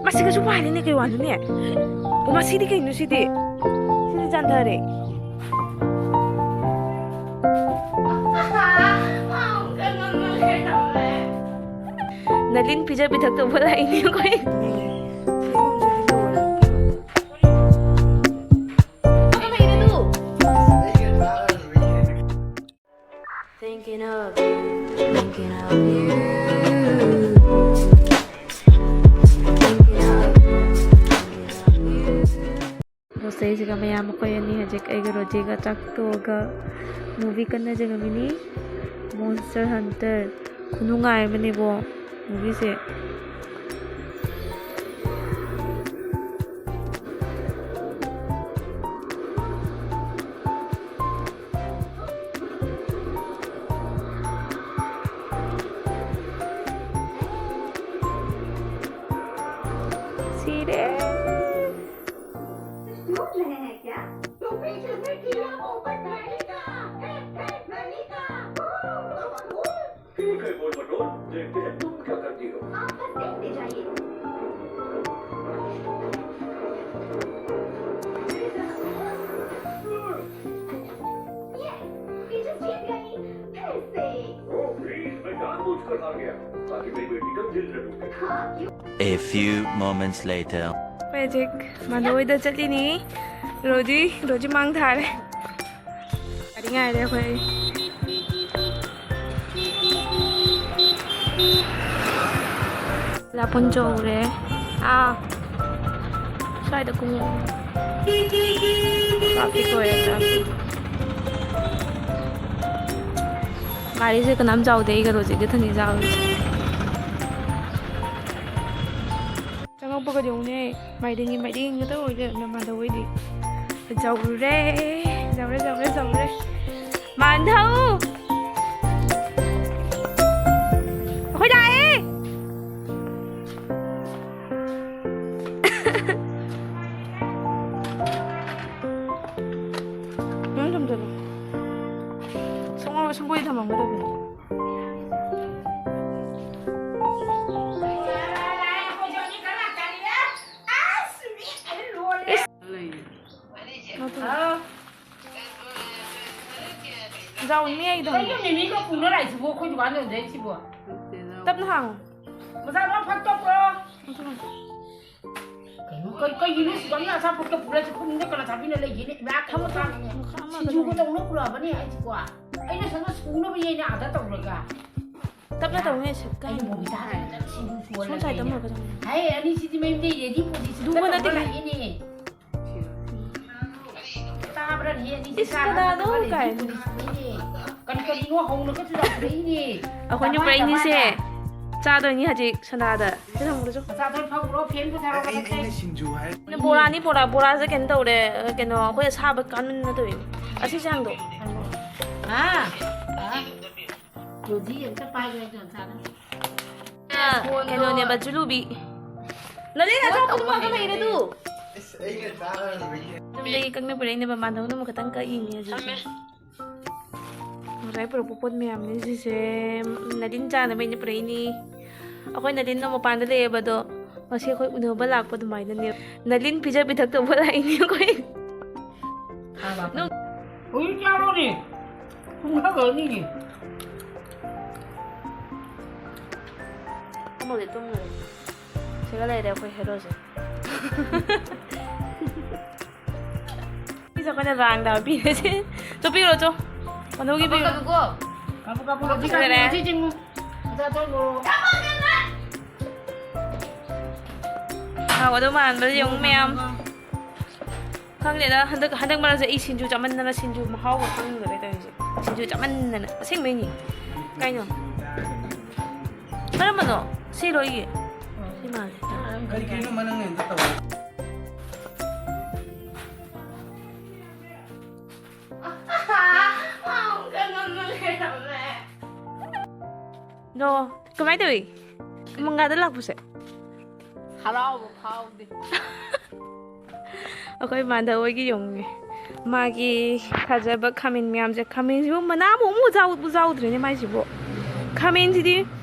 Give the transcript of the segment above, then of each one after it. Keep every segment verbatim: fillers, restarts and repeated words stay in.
ꯑꯁꯤꯒꯁꯨ ꯄꯥꯏꯔꯤꯅꯦ, ꯀꯩ ꯋꯥꯅꯣꯅꯦ? ꯑꯣ, ꯃꯁꯤꯗꯤ ꯀꯩꯅꯣ ꯁꯤꯗꯤ? ꯁꯤꯗꯤ ꯆꯥꯟꯊꯔꯦ꯫ ꯅꯂꯤꯟ ꯄꯤꯖ ꯄꯤꯊꯛ ꯇꯧꯕ ꯂꯥꯛꯏꯅꯦ ꯑꯩꯈꯣꯏ꯫ Thinking of you, thinking of you, thinking of you, thinking of you. ꯄꯣꯠ ꯆꯩꯁꯤꯒ ꯃꯌꯥꯝ ꯑꯩꯈꯣꯏ ꯑꯅꯤ ꯍꯧꯖꯤꯛ ꯑꯩꯒ ꯔꯣꯖꯤꯒ ꯆꯥꯛ ꯇꯣꯛꯑꯒ movie ꯀꯟꯅ ꯌꯦꯡꯉꯝꯃꯤꯅꯤ, Monster Hunter꯫ ꯈꯨꯅꯨꯡꯉꯥꯏ ꯑꯃꯅꯦꯕꯣ movieꯁꯦ꯫ ꯁꯤꯔꯦ꯫ ठीक है, गोल मटोल, देखते हैं तुम क्या करती हो। आप बस देखते जाइए। Yes, ये जीत गई, फिर से। Oh, please, मैं जानबूझकर हार गया, ताकि मेरी बेटी का दिल न टूटे। हाँ, क्यों? A few moments later. ꯑꯩꯈꯣꯏ ꯍꯧꯖꯤꯛ ꯃꯥꯟꯗꯣ ꯍꯣꯏꯗ ꯆꯠꯂꯤꯅꯤ꯫ ꯔꯣꯖꯤ, ꯔꯣꯖꯤ ꯃꯥꯡ ꯊꯥꯔꯦ꯫ ꯒꯥꯔꯤ ꯉꯥꯏꯔꯦ ꯑꯩꯈꯣꯏ꯫ ꯂꯥꯄꯨꯟ ꯆꯧꯔꯦ꯫ ꯑꯥ꯫ ꯁ꯭ꯋꯥꯏꯗ ꯀꯨꯝꯃꯣ꯫ Traffic ꯑꯣꯏꯔꯦ, traffic꯫ ꯒꯥꯔꯤꯁꯦ ꯀꯅꯥꯝ ꯆꯥꯎꯗꯦ, ꯑꯩꯒ ꯔꯣꯖꯤꯒ ꯊꯅꯤ ꯆꯥꯎꯔꯤꯁꯦ꯫ ꯆꯪꯉꯛꯄꯒꯗꯤ ꯌꯦꯡꯉꯨꯅꯦ, ꯃꯥꯏꯔꯦꯟꯒꯤ ꯃꯥꯏꯔꯦꯟ ꯉꯥꯛꯇ ꯑꯣꯏ ꯂꯩꯔꯝꯃꯦ ꯃꯥꯟꯗꯧ ꯍꯣꯏꯗꯤ꯫ ꯌꯧꯔꯨꯔꯦ, ꯌꯧꯔꯦ, ꯌꯧꯔꯦ, ꯌꯧꯔꯦ꯫ ꯃꯥꯟꯗꯧ! ꯑꯩꯈꯣꯏ ꯂꯥꯛꯑꯦ! ꯅꯪ ꯊꯝꯖꯜꯂꯣ꯫ ꯁꯪꯒꯣꯏ, ꯁꯪꯒꯣꯏ ꯊꯝꯃꯝꯒꯗꯕꯅꯤ꯫ ꯆꯥꯎꯅꯤ ꯑꯩꯗꯣ꯫ ꯀꯩꯅꯣ ꯃꯤꯃꯤꯒ ꯄꯨꯅ ꯂꯥꯛꯏꯁꯤꯕꯣ ꯑꯩꯈꯣꯏ ꯗꯨꯀꯥꯟꯗ ꯌꯣꯟꯖꯩꯁꯤꯕꯣ? ꯇꯞꯅ ꯍꯥꯡꯉꯣ꯫ ꯃꯆꯥꯗꯣ ꯐꯠꯇꯕ꯭ꯔꯣ? ꯀꯩꯅꯣ ꯀꯩ- ꯀꯩꯒꯤꯅꯣ ꯁꯨꯛ ꯌꯥꯝꯅ ꯑꯆꯥꯄꯣꯠꯀ ꯄꯨꯔ ꯆꯠꯄ ꯃꯤꯗ ꯀꯅꯥ ꯆꯥꯕꯤꯅ ꯂꯩꯒꯦꯅꯦ? ꯏꯃꯥ ꯊꯝꯃꯣ, ꯀꯩꯅꯣ ꯊꯝꯃꯣ, ꯆꯥꯕꯅꯦ꯫ ꯃꯈꯥ ꯑꯃ ꯁꯤꯡꯖꯨꯒ ꯀꯩꯅꯣ꯫ ꯇꯧꯅ ꯄꯨꯔꯛꯑꯕꯅꯦ ꯑꯩꯁꯤꯀꯣ꯫ ꯑꯩꯅ ꯁꯣꯝꯗ ꯁꯨꯅꯕ ꯌꯦꯡꯅ ꯑꯥꯗ ꯇꯧꯔꯒ꯫ ꯇꯞꯅ ꯇꯧꯅꯦ ꯁꯤ ꯑꯩ ꯀꯥꯏꯅ꯫ ꯃꯣꯕꯤꯇꯥꯗ ꯁꯤꯡꯖꯨ ꯁꯣꯝ ꯁꯥꯏꯗ ꯁꯨꯍꯜꯂꯒꯦꯅꯦ꯫ ꯑꯃ ꯀꯩꯅꯣ꯫ ꯍꯥꯏ ꯑꯅꯤꯁꯤꯗꯤ ꯃꯌꯨꯝꯗ ꯔꯦꯗꯤ ꯄꯣꯖꯤꯁꯟꯗ ꯑꯗꯨꯒꯨꯝꯕ ꯇꯧꯔ ꯅꯠꯇꯦ꯫ ꯂꯥꯛꯏꯅꯦ꯫ ꯇꯥꯕ꯭ꯔꯥ ꯅꯦ? ꯑꯅꯤꯁꯤ ꯏꯁ, ꯆꯥꯔꯒ ꯀꯅꯥꯅꯣ ꯂꯩꯔꯤ ꯀꯥꯏꯅ꯫ ꯄꯨꯔꯤꯁꯤꯅꯤꯅꯦ꯫ ꯀꯔꯤ ꯀꯔꯤꯅꯣ ꯍꯧꯅꯒꯁꯨ ꯂꯥꯎꯊꯣꯔꯛꯏꯅꯦ꯫ ꯑꯩꯈꯣꯏ ꯅꯨꯄꯥ ꯗꯃꯥ ꯑꯅꯤꯁꯦ ꯗꯃꯥꯗ꯫ ꯆꯥꯗꯣꯏꯅꯤ ꯍꯧꯖꯤꯛ ꯁꯅꯥꯗ꯫ ꯁꯤ ꯊꯝꯃꯨꯔꯣ ꯆꯣ꯫ ꯃꯆꯥꯗꯣ ꯐꯧꯔꯣ, ꯐꯦꯟ ꯄꯨꯊꯔꯣ ꯑꯩ- ꯃꯊꯛꯇꯩ꯫ ꯑꯩꯅ ꯁꯤꯡꯖꯨ ꯍꯥꯏ꯫ ꯕꯣꯔꯥꯅꯤ ꯕꯣꯔꯥ, ꯕꯣꯔꯥꯁꯦ ꯀꯩꯅꯣ ꯇꯧꯔꯦ, ꯀꯩꯅꯣ ꯑꯩꯈꯣꯏ ꯑꯁꯥꯕ ꯀꯥꯟꯃꯟꯅ ꯇꯧꯔꯤꯅꯦ꯫ ꯑꯁꯤ ꯆꯥꯡꯗꯣ꯫ ꯍꯥ? ꯍꯥ? ꯖꯣꯖꯤ ꯑꯝꯇ ꯄꯥꯏꯒꯦ ꯑꯩ ꯖꯣꯟꯁꯥꯅ꯫ ꯑ, ꯀꯩꯅꯣꯅꯦꯕ, ꯖꯨꯂꯨꯕꯤ꯫ ꯅꯂꯦꯟ ꯑꯆꯥꯄꯣꯠ ꯑꯃꯒ ꯂꯩꯔꯦ ꯑꯗꯨ꯫ ꯑꯁ, ꯑꯩꯅ ꯆꯥꯔꯔꯣꯏꯒꯦ꯫ ꯌꯨꯝꯗꯒꯤ ꯀꯛꯅ ꯄꯨꯔꯛꯏꯅꯦꯕ, ꯃꯥꯟꯗꯧꯅ ꯑꯃꯈꯛꯇꯪ ꯀꯛꯏꯅꯦ ꯍꯧꯖꯤꯛꯁꯦ꯫ ꯉꯁꯥꯏ ꯄꯨꯔꯛꯄ ꯄꯣꯠ ꯃꯌꯥꯝꯅꯤ ꯁꯤꯁꯦ꯫ ꯅꯥꯗꯤꯟ ꯆꯥꯅꯕ ꯑꯩꯅ ꯄꯨꯔꯛꯏꯅꯤ꯫ ꯑꯩꯈꯣꯏ ꯅꯥꯗꯤꯟꯗꯣ ꯃꯄꯥꯟꯗ ꯂꯩꯌꯦꯕ, ꯑꯗꯣ ꯉꯁꯤ ꯑꯩꯈꯣꯏ ꯎꯅꯕ ꯂꯥꯛꯄ ꯑꯗꯨꯃꯥꯏꯅꯅꯦ꯫ ꯅꯥꯗꯤꯟ ꯄꯤꯖ ꯄꯤꯊꯛ ꯇꯧꯕ ꯂꯥꯛꯏꯅꯤ ꯑꯩꯈꯣꯏ꯫ ꯍꯧꯖꯤꯛ ꯆꯥꯔꯣꯅꯦ꯫ ꯄꯨꯡ ꯈꯔ ꯈꯔꯅꯤꯅꯦ꯫ ꯇꯨꯝꯃꯨꯔꯦ, ꯇꯨꯝꯃꯨꯔꯦ꯫ ꯁꯤꯒ ꯂꯩꯔꯦ ꯑꯩꯈꯣꯏ ꯍꯦꯔꯣꯁꯦ꯫ ꯁꯤꯁꯦ ꯑꯩꯈꯣꯏꯅ ꯔꯥꯡꯗ ꯄꯤꯔꯁꯦ꯫ ꯆꯣ, ꯄꯤꯔꯣ, ꯆꯣ꯫ ꯃꯅꯨꯡꯒꯤ ꯄꯤꯔꯣ꯫ ꯀꯞꯄꯛꯀꯅꯨꯀꯣ꯫ ꯀꯥꯞꯄꯨ, ꯀꯥꯞꯄꯨ, ꯂꯧꯊꯣꯛꯈ꯭ꯔꯦ꯫ ꯂꯧꯊꯣꯛꯈ꯭ꯔꯦ꯫ ꯃꯆꯥ ꯇꯣꯏꯅꯣ꯫ ꯍꯥꯎꯒꯗꯧ ꯃꯥꯟꯕ꯭ꯔꯥ ꯌꯦꯡꯉꯨ ꯃꯌꯥꯝ꯫ ꯈꯪꯗꯦꯗ, ꯍꯟꯗꯛ, ꯍꯟꯗꯛ ꯃꯔꯛꯁꯦ ꯑꯩ ꯁꯤꯡꯖꯨ ꯆꯥꯃꯟꯗꯅ ꯁꯤꯡꯖꯨ ꯃꯍꯥꯎꯒ ꯈꯪꯗ꯭ꯔꯦ ꯇꯧꯔꯤꯁꯦ꯫ ꯁꯤꯡꯖꯨ ꯆꯥꯃꯟꯗꯅ꯫ ꯑꯁꯦꯡꯕꯩꯅꯤ꯫ ꯀꯩꯅꯣ? ꯀꯔꯝꯕꯅꯣ? ꯁꯤꯔꯣ ꯑꯩꯒꯤ? ꯁꯤ ꯃꯥꯜꯂꯦ꯫ ꯀꯔꯤ ꯀꯔꯤꯅꯣ ꯃꯅꯪꯅ ꯑꯝꯇ ꯇꯧ꯫ ꯅꯣ, ꯀꯃꯥꯏ ꯇꯧꯏ? ꯃꯪꯒꯥꯗ ꯂꯥꯛꯄꯁꯦ? ꯍꯔꯥꯎꯕ ꯐꯥꯎꯗꯦ꯫ ꯑꯩꯈꯣꯏ ꯃꯥꯟꯗ ꯍꯣꯏꯒꯤ ꯌꯦꯡꯉꯨꯅꯦ꯫ ꯃꯥꯒꯤ ꯊꯥꯖꯕ ꯈꯥꯃꯦꯟ ꯃꯌꯥꯝꯁꯦ, ꯈꯥꯃꯦꯟꯁꯤꯕꯨ ꯃꯅꯥ ꯑꯃꯨꯛ ꯑꯃꯨꯛ ꯆꯥꯎ-, ꯆꯥꯎꯗ꯭ꯔꯦꯅꯦ ꯃꯥꯏꯁꯤꯕꯨ꯫ ꯈꯥꯃꯦꯟꯁꯤꯗꯤ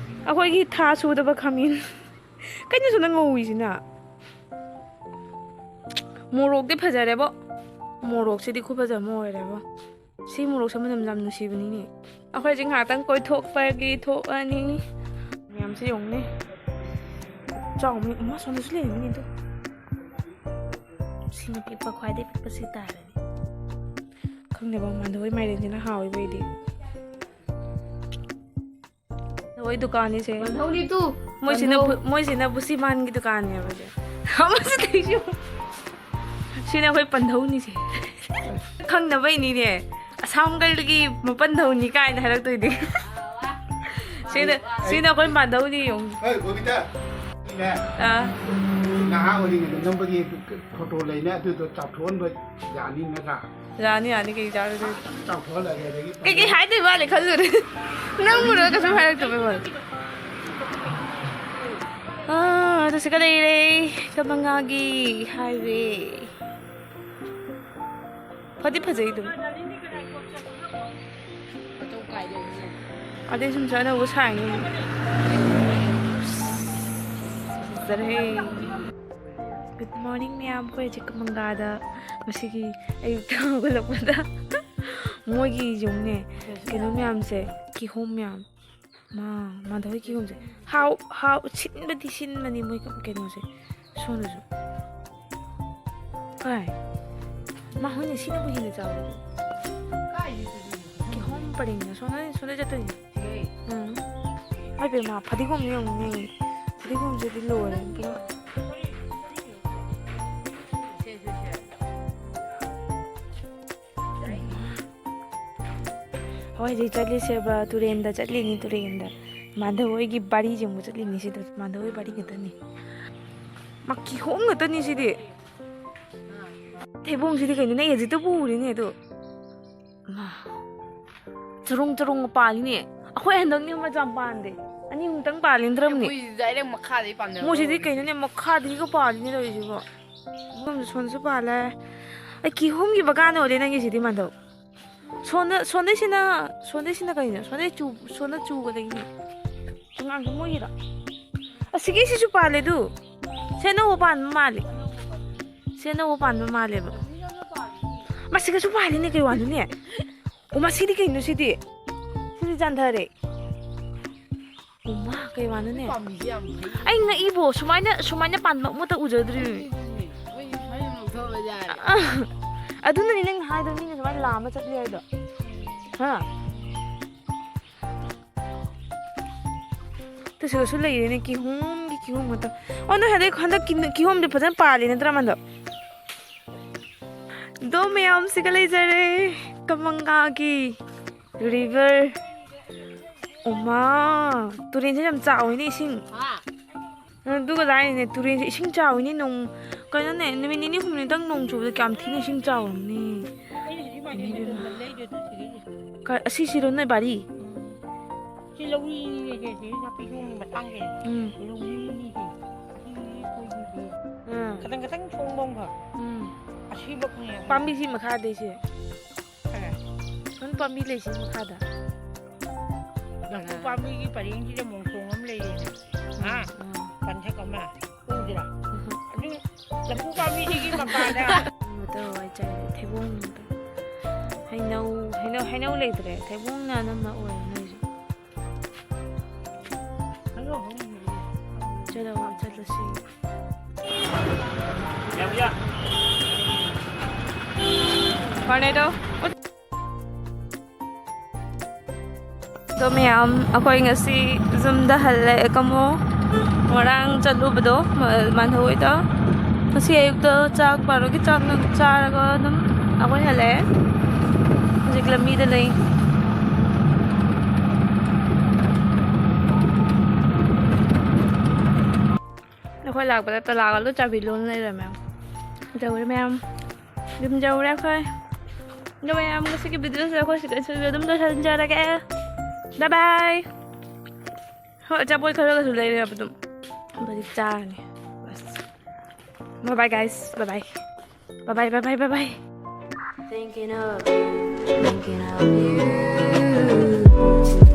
ꯑꯩꯈꯣꯏꯒꯤ ꯊꯥ ꯁꯨꯗꯕ ꯈꯥꯃꯦꯟ꯫ ꯀꯩꯅꯣ ꯁꯣꯝꯗ ꯉꯧꯏꯁꯤꯅ? ꯃꯣꯔꯣꯛꯇꯤ ꯐꯖꯔꯦꯕꯣ꯫ ꯃꯣꯔꯣꯛꯁꯤꯗꯤ ꯈꯨꯐꯖ ꯑꯃ ꯑꯣꯏꯔꯦꯕꯣ꯫ ꯁꯤ ꯃꯣꯔꯣꯛꯁꯦ ꯃꯅꯝ ꯌꯥꯝ ꯅꯨꯡꯁꯤꯕꯅꯤꯅꯦ꯫ ꯑꯩꯈꯣꯏ ꯍꯧꯖꯤꯛ ꯉꯥꯏꯍꯥꯛꯇꯪ ꯀꯣꯏꯊꯣꯛꯄꯒꯤ ꯊꯣꯛꯑꯅꯤ꯫ ꯃꯌꯥꯝꯁꯦ ꯌꯦꯡꯉꯨꯅꯦ꯫ ꯆꯥꯎ, ꯃꯤ ꯑꯃ ꯁꯣꯝꯗꯁꯨ ꯂꯩꯔꯝꯃꯤꯅꯦ ꯑꯗꯨ꯫ ꯁꯤꯅ ꯄꯤꯛꯄ, ꯈ꯭ꯋꯥꯏꯗꯩ ꯄꯤꯛꯄ ꯁꯤ ꯇꯥꯔꯅꯤ꯫ ꯈꯪꯗꯦꯕ, ꯃꯥꯟꯗꯣꯏ ꯃꯥꯏꯔꯦꯟꯁꯤꯅ ꯍꯥꯎꯋꯦꯕ ꯑꯩꯗꯤ꯫ ꯃꯣꯏ ꯗꯨꯀꯥꯟꯅꯤꯁꯦ꯫ ꯄꯟꯊꯧꯅꯤ ꯇꯨ꯫ ꯃꯣꯏꯁꯤꯅ ꯄꯟꯊꯧ꯫ ꯕꯨ-, ꯃꯣꯏꯁꯤꯅ ꯕꯨꯁꯤꯃꯥꯟꯒꯤ ꯗꯨꯀꯥꯟꯅꯦꯕꯁꯦ꯫ ꯑꯃꯁꯨ ꯇꯩꯁꯨ꯫ ꯁꯤꯅ ꯑꯩꯈꯣꯏ ꯄꯟꯊꯧꯅꯤꯁꯦ꯫ ꯈꯪꯅꯕꯩꯅꯤꯅꯦ꯫ ꯑꯁꯥꯝ ꯒꯔꯜꯒꯤ ꯃꯄꯟꯊꯧꯅꯤ ꯀꯥꯏꯅ ꯍꯥꯏꯔꯛꯇꯣꯏꯅꯤ꯫ ꯁꯤꯅ, ꯁꯤꯅ ꯑꯩꯈꯣꯏ ꯄꯟꯊꯧꯅꯤ ꯌꯦꯡꯉꯨ꯫ ꯍꯣꯏ, ꯕꯣꯕꯤꯇꯥ꯫ ꯑꯥ꯫ ꯅꯍꯥ ꯑꯣꯏꯔꯤꯉꯩꯗ ꯅꯝꯕꯒꯤ ꯐꯣꯇꯣ ꯂꯩꯅꯦ, ꯑꯗꯨꯗꯣ ꯆꯥꯎꯊꯣꯛꯍꯟꯕ ꯌꯥꯅꯤ ꯅꯠꯇ꯭ꯔꯥ? ꯌꯥꯅꯤ, ꯌꯥꯅꯤ, ꯀꯩ ꯆꯥꯔꯨꯗꯣꯏ? ꯆꯥꯎꯊꯣꯛꯍꯜꯂꯒꯦ, ꯑꯗꯒꯤ ꯀꯩꯀꯩ ꯍꯥꯏꯗꯣꯏ ꯃꯥꯜꯂꯦ ꯈꯜꯂꯨꯔꯦ꯫ ꯅꯪꯕꯨꯔꯣ ꯀꯩꯁꯨꯝ ꯍꯥꯏꯔꯛꯇꯕꯩ ꯋꯥꯅꯤ꯫ ꯑꯥ, ꯑꯗꯨ ꯁꯤꯒ ꯂꯩꯔꯦ, ꯀꯃꯪꯉꯥꯒꯤ highway꯫ ꯐꯗꯤ ꯐꯖꯩ ꯑꯗꯨꯝ꯫ ꯑꯗꯩ ꯁꯨꯝ ꯑꯅꯧꯕ ꯁꯥꯏꯅꯤ꯫ ꯐꯖꯔꯦ꯫ Good morning ꯃꯌꯥꯝ, ꯑꯩꯈꯣꯏ ꯍꯧꯖꯤꯛ ꯀꯃꯪꯒꯥꯗ ꯉꯁꯤꯒꯤ ꯑꯌꯨꯛꯇ ꯍꯧꯒꯠꯂꯛꯄꯗ ꯃꯣꯏꯒꯤ ꯌꯨꯝꯅꯦ, ꯀꯩꯅꯣ ꯃꯌꯥꯝꯁꯦ, ꯀꯤꯍꯣꯝ ꯃꯌꯥꯝ꯫ ꯃꯥ, ꯃꯥꯗ ꯍꯣꯏ ꯀꯤꯍꯣꯝꯁꯦ꯫ ꯍꯥꯎ, ꯍꯥꯎ, ꯁꯤꯟꯕꯗꯤ ꯁꯤꯟꯕꯅꯤ ꯃꯣꯏ ꯀꯩꯅꯣꯁꯦ꯫ ꯁꯣꯝꯗꯁꯨ꯫ ꯀꯥꯏ? ꯃꯥ ꯍꯣꯏꯅꯦ, ꯁꯤꯅꯕꯨ ꯍꯦꯟꯅ ꯆꯥꯎꯋꯦ꯫ ꯀꯤꯍꯣꯝ ꯄꯔꯦꯡꯗ ꯁꯣꯝꯗ, ꯁꯣꯝꯗ ꯆꯠꯇꯣꯏꯅꯦ꯫ ꯎꯝ꯫ ꯍꯥꯏ ꯕꯦꯝꯃ, ꯐꯗꯤꯒꯣꯝ ꯌꯦꯡꯉꯨꯅꯦ꯫ ꯐꯗꯤꯒꯣꯝꯁꯤꯗꯤ ꯂꯣꯏꯔꯦ ꯄꯨꯔꯥ꯫ ꯍꯣꯏ, ꯍꯧꯖꯤꯛ ꯆꯠꯂꯤꯁꯦꯕ ꯇꯨꯔꯦꯟꯗ ꯆꯠꯂꯤꯅꯤ, ꯇꯨꯔꯦꯟꯗ꯫ ꯃꯥꯙꯕ ꯍꯣꯏꯒꯤ ꯕꯥꯔꯤ ꯌꯦꯡꯕ ꯆꯠꯂꯤꯅꯤ ꯁꯤꯗ꯫ ꯃꯥꯙꯕ ꯍꯣꯏ ꯕꯥꯔꯤ ꯈꯛꯇꯅꯤ꯫ ꯃꯥ ꯀꯤꯍꯣꯝ ꯉꯥꯛꯇꯅꯤ ꯁꯤꯗꯤ꯫ ꯊꯩꯕꯣꯡꯁꯤꯗꯤ ꯀꯩꯅꯣꯅꯦ, ꯑꯩ ꯍꯧꯖꯤꯛꯇꯕꯨ ꯎꯔꯤꯅꯦ ꯑꯗꯣ꯫ ꯃꯥ꯫ ꯆꯔꯣꯡ ꯆꯔꯣꯡ ꯄꯥꯜꯂꯤꯅꯦ꯫ ꯑꯩꯈꯣꯏ ꯍꯟꯗꯛꯅꯤ ꯃꯆꯥ ꯄꯥꯟꯗꯦ꯫ ꯑꯅꯤ ꯑꯍꯨꯝꯇꯪ ꯄꯥꯜꯂꯤꯟꯗ꯭ꯔꯕꯅꯦ꯫ ꯃꯣꯏꯁꯤꯗꯤ direct ꯃꯈꯥꯗꯩ ꯄꯥꯟꯗꯕ ꯃꯣꯏꯁꯤꯗꯤ ꯑꯣꯏꯔꯝꯅꯤ꯫ ꯀꯩꯅꯣꯅꯦ, ꯃꯈꯥꯗꯒꯤꯒ ꯄꯥꯜꯂꯤꯅꯦ ꯇꯧꯔꯤꯁꯤꯕꯣ꯫ ꯁꯣꯝꯗ, ꯁꯣꯝꯗꯁꯨ ꯄꯥꯜꯂꯦ꯫ ꯑꯩ ꯀꯤꯍꯣꯝꯒꯤ ꯕꯒꯥꯟ ꯑꯣꯏꯔꯦ ꯅꯪꯒꯤꯁꯤꯗꯤ, ꯃꯥꯙꯕ꯫ ꯁꯣꯝꯗ, ꯁꯣꯝꯗꯩꯁꯤꯅ, ꯁꯣꯝꯗꯩꯁꯤꯅ ꯀꯩꯅꯣ? ꯁꯣꯝꯗꯩ ꯆꯨ-, ꯁꯣꯝꯗ ꯆꯨꯒꯗꯣꯏꯅꯦ꯫ ꯑꯉꯥꯡꯗꯣ ꯃꯣꯏꯒꯤꯔꯣ? ꯑꯁꯤꯒꯤꯁꯤꯁꯨ ꯄꯥꯜꯂꯦ ꯑꯗꯨ꯫ ꯁꯤ ꯑꯅꯧꯕ ꯄꯥꯟꯕ ꯃꯥꯜꯂꯦ꯫ ꯁꯤ ꯑꯅꯧꯕ ꯄꯥꯟꯕ ꯃꯥꯜꯂꯦꯕ꯫ ꯃꯁꯤꯒꯁꯨ ꯄꯥꯜꯂꯤꯅꯦ, ꯀꯩ ꯋꯥꯅꯣꯅꯦ? ꯑꯣ, ꯃꯁꯤꯗꯤ ꯀꯩꯅꯣ ꯁꯤꯗꯤ? ꯁꯤꯗꯤ ꯆꯥꯟꯊꯔꯦ꯫ ꯑꯣꯃꯥ, ꯀꯩ ꯋꯥꯅꯣꯅꯦ? ꯄꯥꯝꯕꯤꯁꯦ ꯌꯥꯝ ꯐꯩ꯫ ꯑꯩ ꯉꯛꯏꯕꯣ, ꯁꯨꯃꯥꯏꯅ, ꯁꯨꯃꯥꯏꯅ ꯄꯥꯟꯕ ꯑꯃꯠꯇ ꯎꯖꯗ꯭ꯔꯤ꯫ ꯃꯣꯏ ꯁꯨꯃꯥꯏꯅ ꯂꯧꯊꯣꯛꯑ ꯌꯥꯔꯦ꯫ ꯑꯗꯨꯅꯅꯤ ꯅꯪ ꯍꯥꯏꯗꯣ, ꯃꯤꯅ ꯁꯨꯃꯥꯏꯅ ꯂꯥꯝꯃ ꯆꯠꯂꯤ ꯍꯥꯏꯗꯣ꯫ ꯍꯥ? ꯇꯁꯤꯒꯁꯨ ꯂꯩꯔꯦꯅꯦ, ꯀꯤꯍꯣꯝꯒꯤ ꯀꯤꯍꯣꯝ ꯉꯥꯛꯇ꯫ ꯑꯣ, ꯅꯣꯏ ꯍꯟꯗꯛ, ꯍꯟꯗꯛ ꯀꯤ-, ꯀꯤꯍꯣꯝꯗꯤ ꯐꯖꯅ ꯄꯥꯜꯂꯤ ꯅꯠꯇ꯭ꯔꯥ, ꯃꯟꯗꯣ? ꯑꯗꯣ ꯃꯌꯥꯝꯁꯤꯒ ꯂꯩꯖꯔꯦ, ꯀꯃꯪꯒꯥꯒꯤ river꯫ ꯑꯣꯃꯥ, ꯇꯨꯔꯦꯟꯁꯦ ꯌꯥꯝ ꯆꯥꯎꯋꯤꯅꯦ ꯏꯁꯤꯡ꯫ ꯍꯥ? ꯑꯗꯨꯒ ꯂꯥꯏꯔꯤꯅꯦ, ꯇꯨꯔꯦꯟꯁꯦ ꯏꯁꯤꯡ ꯆꯥꯎꯋꯤꯅꯦ, ꯅꯣꯡ, ꯀꯩꯅꯣꯅꯦ, ꯅꯨꯃꯤꯠ ꯅꯤꯅꯤ ꯍꯨꯝꯅꯤꯗꯪ ꯅꯣꯡ ꯆꯨꯕꯗ ꯀꯌꯥꯝ ꯊꯤꯅ ꯏꯁꯤꯡ ꯆꯥꯎꯔꯝꯅꯤ꯫ ꯑꯩꯅ ꯍꯧꯖꯤꯛ ꯃꯥꯏꯀꯩ ꯃꯇꯣꯟꯗ ꯂꯩꯗꯣ ꯑꯗꯨ ꯁꯤꯒꯩꯁꯦ꯫ ꯀ-, ꯑꯁꯤꯁꯤꯔꯣ ꯅꯣꯏ ꯕꯥꯔꯤ? ꯁꯤ ꯂꯧꯔꯤꯅꯤꯅꯦ ꯁꯦ, ꯁꯤ ꯅꯥꯄꯤ ꯁꯣꯡꯒꯤ ꯃꯇꯥꯡꯁꯦ꯫ ꯎꯝ꯫ ꯂꯧꯔꯤꯅꯤꯅꯦ ꯁꯦ꯫ ꯁꯤ ꯑꯩꯈꯣꯏꯒꯤ ꯁꯦ꯫ ꯎꯝ꯫ ꯈꯇꯪ ꯈꯇꯪ ꯁꯣꯡꯕ ꯑꯃꯈꯛ꯫ ꯎꯝ꯫ ꯑꯁꯤꯃꯛꯅꯦ꯫ ꯄꯥꯝꯕꯤꯁꯤ ꯃꯈꯥꯗꯩꯁꯦ꯫ ꯈꯔ꯫ ꯅꯪ ꯄꯥꯝꯕꯤ ꯂꯩꯁꯤ ꯃꯈꯥꯗ꯫ ꯂꯐꯨ ꯄꯥꯝꯕꯤꯒꯤ ꯄꯔꯦꯡꯁꯤꯗ ꯃꯣꯡꯁꯣꯡ ꯑꯃ ꯂꯩꯔꯦꯅꯦ꯫ ꯍꯥ? ꯎꯝ꯫ ꯄꯟꯊꯛ ꯑꯃ꯫ ꯎꯗ꯭ꯔꯥ? ꯎꯝ꯫ ꯑꯗꯨ ꯂꯐꯨ ꯄꯥꯝꯕꯤꯁꯤꯒꯤ ꯃꯄꯥꯗ꯫ ꯀꯩꯅꯣ ꯇꯧꯔ ꯆꯥꯏ, ꯊꯩꯕꯣꯡ꯫ ꯍꯩꯅꯧ, ꯍꯩꯅꯧ, ꯍꯩꯅꯧ ꯂꯩꯇ꯭ꯔꯦ꯫ ꯊꯩꯕꯣꯡꯅ ꯑꯅꯝꯕ ꯑꯣꯏꯔꯦ ꯅꯣꯏꯁꯦ꯫ ꯆꯠꯂꯣ, ꯆꯠꯂꯁꯤ꯫ ꯐꯔꯦꯗꯣ꯫ ꯑꯗꯣ ꯃꯌꯥꯝ, ꯑꯩꯈꯣꯏ ꯉꯁꯤ ꯌꯨꯝꯗ ꯍꯜꯂꯛꯑꯦ ꯀꯃꯣ꯫ ꯉꯔꯥꯡ ꯆꯠꯂꯨꯕꯗꯣ, ꯃ-, ꯃꯥꯟꯍꯧ ꯍꯣꯏꯗ꯫ ꯉꯁꯤ ꯑꯌꯨꯛꯇ ꯆꯥꯛ ꯕꯥꯔꯣꯒꯤ ꯆꯥꯛ ꯅꯨꯡ ꯆꯥꯔꯒ ꯑꯗꯨꯝ ꯑꯩꯈꯣꯏ ꯍꯜꯂꯛꯑꯦ꯫ ꯍꯧꯖꯤꯛ ꯂꯝꯕꯤꯗ ꯂꯩ꯫ ꯑꯩꯈꯣꯏ ꯂꯥꯛꯄꯗ ꯇꯂꯥꯒ ꯂꯣꯏ ꯆꯥꯕꯤ ꯂꯣꯟ ꯂꯩꯔꯝꯃꯦ꯫ ꯌꯧꯔꯦ ꯃꯌꯥꯝ꯫ ꯌꯨꯝ ꯌꯧꯔꯦ ꯑꯩꯈꯣꯏ꯫ ꯑꯗꯣ ꯃꯌꯥꯝ, ꯉꯁꯤꯒꯤ videoꯁꯦ ꯑꯩꯈꯣꯏ ꯁꯤꯗ ꯑꯗꯨꯝ ꯂꯣꯏꯁꯤꯟꯖꯔꯒꯦ꯫ Bye bye꯫ ꯍꯣꯏ, ꯑꯆꯥꯄꯣꯠ ꯈꯔꯒꯁꯨ ꯂꯩꯔꯦꯕ ꯑꯗꯨꯝ꯫ ꯑꯗꯨꯗꯤ ꯆꯥꯔꯅꯤ꯫ Bye bye guys. Bye bye. Bye bye, bye bye, bye bye. Thinking of you, thinking of you.